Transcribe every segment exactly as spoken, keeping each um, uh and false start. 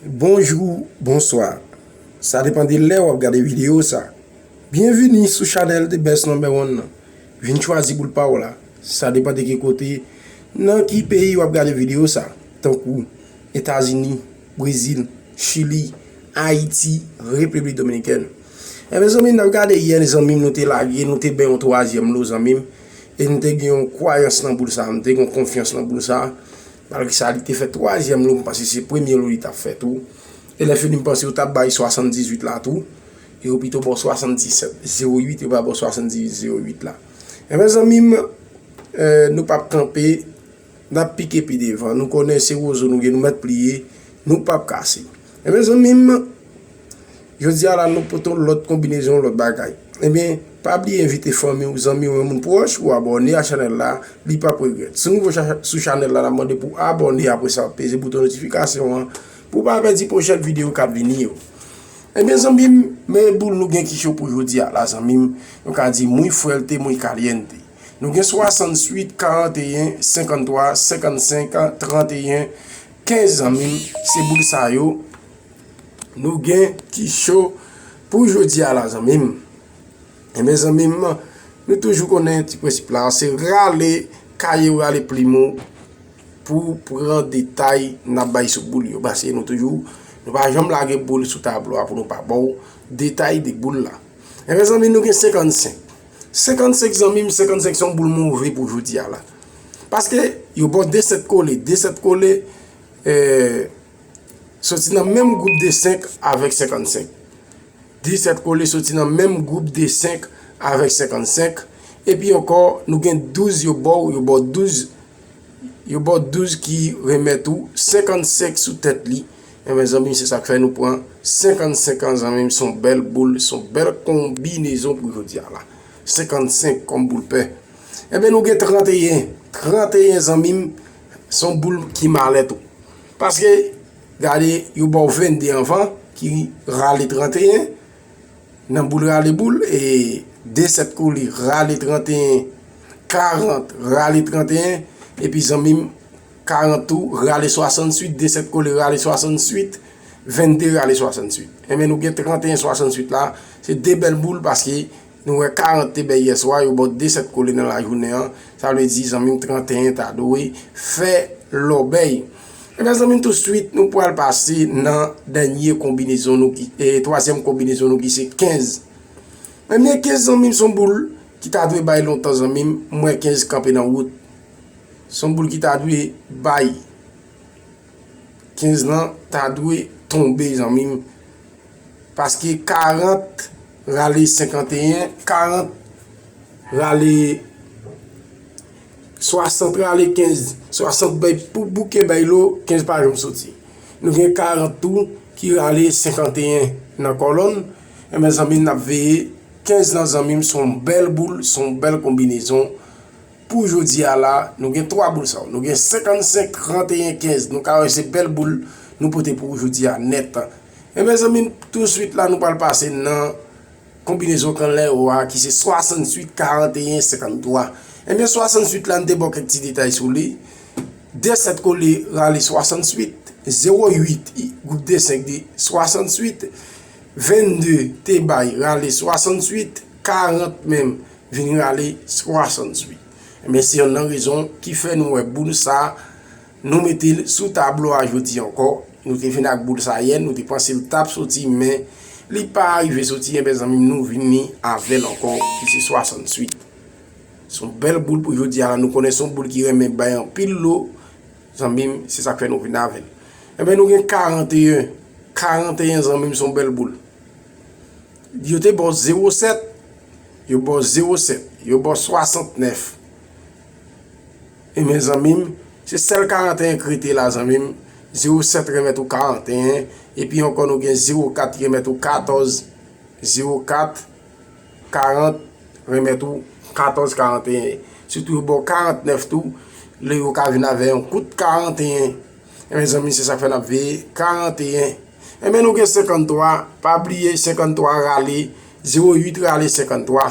Bonjou, bonswa. Sa depann de lè w ap gade videyo sa. Byenvini sou chanèl The Best Number One nan. Vin chwazi boul pa w la. Sa depann de ki kote, nan ki peyi w ap gade videyo sa. Tankou Etazini, Brezil, Chili, Ayiti, Repiblik Dominikèn. Ebyen zanmi m, n ap gade yè zanmi m, nou te lage, nou te bay yon twazyèm lo zanmi m. E m te gen yon kwayans nan boul sa, m te gen yon konfyans nan boul sa. Malgre sa, li te fè twazyèm lo, m panse se premye lo li t ap fè tou. E lè fini, m panse yo t ap bay swasanndizuit la tou. Yo pito ba w swasanndisèt zewo uit, yo pa ba w swasanndizwit zewo uit la. Ebyen zanmi m, eh, nou p ap kanpe, n ap pike pi devan. Nou konnen se wozo nou gen, nou mèt pliye, nou p ap kase. Ebyen zanmi m, jodi a la, nou pote yon lòt konbinezon, yon lòt bagay. Ebyen, pa bliye envite fanmi w, zanmi w, yon moun pwòch ou abòne a chanèl la, li p ap regrèt. Si w nouvo cha- sou chanèl la, n ap mande pou w abòne, apre sa peze bouton notifikasyon an pou w pa pèdi pwochèn videyo k ap vini yo. Ebyen zanmi m, men boul nou gen ki cho pou jodi a la zanmi m, nou ka di muy fuerte, muy caliente. Nou gen swasanndiswit, karanteyen, senkanntwa, senkannsenk, tranteyen, kenz zanmi m, se boul sa yo nou gen ki cho pou jodi a la zanmi m. Ebyen zanmi m, nou toujou konnen ti prensip la, se rale kaye w, rale plim ou pou pran detay n ap bay sou boul yo. Paske nou toujou, nou pa janm lage boul sou tablo a pou nou pa ba w detay de boul la. Ebyen zanmi, nou gen senkannsenk. Senkannsenk zanmi m, senkannsenk se yon boul move pou jodi a la. Paske yo ba w de sèt kole, de sèt kole, eh, soti nan menm gwoup de senk avèk senkannsenk. De sèt kole soti nan menm gwoup de senk avèk senkannsenk. Epi ankò, nou gen douz yo ba w, yo ba w douz, yo ba w douz ki remèt ou senkannsenk sou tèt li. Ebyen zanmi m, se sa k fè nou pran senkannsenk an zanmi m, se yon bèl boul, se yon bèl konbinezon pou jodi a la. Senkannsenk kòm boul pè. Ebyen nou gen tranteyen. Tranteyen zanmi m, se yon boul ki malè tou. Paske, gade, yo ba w vennde anvan, ki rale tranteyen, nan boul rale boul, e de sèt kole rale tranteyen, karant rale tranteyen, epi zanmi m, karant tou rale swasanndiswit, de sèt kole rale swasanndiswit, vennde rale swasanndiswit. Ebyen nou gen tranteyen swasanndiswit la, se de bèl boul paske nou wè karant te bèl yè swa, yo ba w de sèt kole nan lajounen an, sa vle di zanmi m tranteyen ta dwe fè lòbèy. Ebyen zanmi m, tousuit nou pral pase nan dènye konbinezon nou ki, e twazyèm konbinezon nou ki se kenz. Ebyen kenz zanmi m, se yon boul ki ta dwe bay lontan zanmi m, m wè kenz kanpe nan wout. Se yon boul ki ta dwe bay. Kenz lan ta dwe tonbe zanmi m. Paske karant rale senkanteyen, karant rale swasant rale kenz, swasant bay pou bouke bay lo, kenz pa janm soti. Nou gen karant tou ki rale senkanteyen nan kòlòn. Ebyen zanmi m, n ap veye kenz lan zanmi m, se yon bèl boul, se yon bèl konbinezon. Pou jodi a la, nou gen twa boul sa yo. Nou gen senkannsenk, tranteyen, kenz. Nou ka wè se bèl boul nou pote pou jodi a nèt. Ebyen zanmi m, tousuit la nou pral pase nan konbinezon k anlè yo a ki se swasanndiswit, karanteyen, senkanntwa. Ebyen swasanndiswit la, m te ba w kèk ti detay sou li. De sèt kole rale swasanndiswit, zewo uit, gwoup de senk de swasanndiswit, vennde te bay rale swasanndiswit, karant menm vin rale swasanndiswit. Ebyen se yonn nan rezon ki fè nou wè boul sa, nou mete l sou tablo a jodi ankò. Nou te vin ak boul sa yè, nou te panse l t ap soti, men li pa rive soti. Ebyen zanmi m, nou vini avè l ankò, ki se swasanndiswit. Se yon bèl boul pou jodi a la. Nou konnen se yon boul ki renmen bay anpil lo. Zanmi m, se sa k fè nou vin avè l. Ebyen nou gen karanteyen. Karanteyen zanmi m, se yon bèl boul. Yo te ba w zewo sèt, yo ba w zewo sèt, yo ba w swasantnèf. Ebyen zanmi m, se sèl karanteyen k rete la zanmi m. Zewo sèt remèt ou karanteyen, epi ankò nou gen zewo kat ki remèt ou katòz, zewo kat, karant, remèt ou katòz karanteyen. Sitou yo ba w karantnèf tou, lè yo ka vin avè yon kout karanteyen. Ebyen zanmi, se sa k fè n ap veye karanteyen. Ebyen nou gen senkanntwa, pa bliye senkanntwa rale zewo uit rale senkanntwa.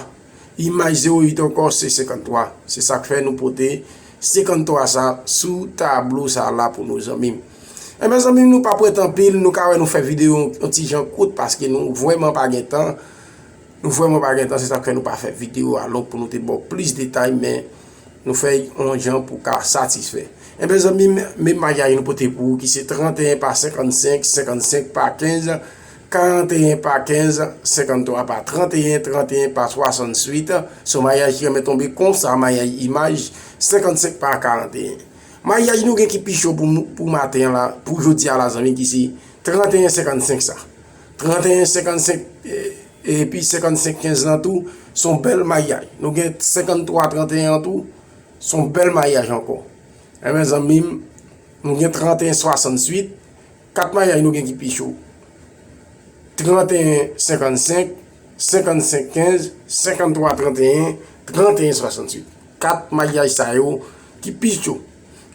Imaj zewo uit ankò se senkanntwa. Se sa k fè nou pote senkanntwa sa sou tablo sa la pou nou zanmi m. Enben zanmi m, nou pa prete anpil, nou ka wè nou fè videyo yon ti jan kout paske nou vrèman pa gen tan. Nou vrèman pa gen tan, se sa k fè nou pa fè videyo a long pou nou te ba w plis detay, men nou fè yon jan pou ka satisfè. Enben zanmi m, men maryaj nou pote pou ou ki se tranteyen pa senkannsenk, senkannsenk pa kenz, karanteyen pa kenz, senkanntwa pa tranteyen, tranteyen pa swasantuit. Se yon maryaj ki renmen tonbe konsa, maryaj imaj, senkannsenk pa karanteyen. Maryaj nou gen ki pi cho pou, pou maten an la, pou jodi a la zanmi, ki se tranteyen senkannsenk sa. Tranteyen senkannsenk, e, epi senkannsenk kenz lan tou, se yon bèl maryaj. Nou gen senkanntwa tranteyen an tou, se yon bèl maryaj ankò. Enben zanmi m, nou gen tranteyen swasantuit, kat maryaj nou gen ki pi cho. Tranteyen senkannsenk, senkannsenk kenz, senkanntwa tranteyen, tranteyen swasantuit. Kat maryaj sa yo ki pi cho.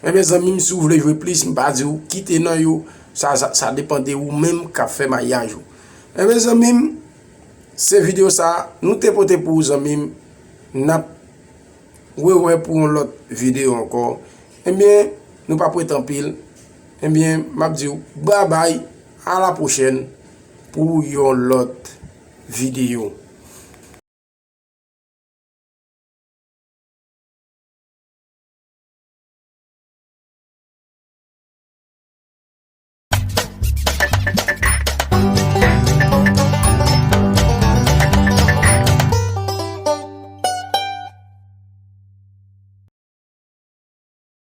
Enben zanmi m, si w vle jwe plis, m pa di w kite nan yo, sa, sa, sa depann de ou menm k ap fè maryaj ou. Enben zanmi m, se videyo sa nou te pote pou ou zanmi m, n ap rewè pou yon lòt videyo ankò. Enben, nou pa prete anpil. Enben, m ap di w babay, a la pwochèn pou yon lòt videyo.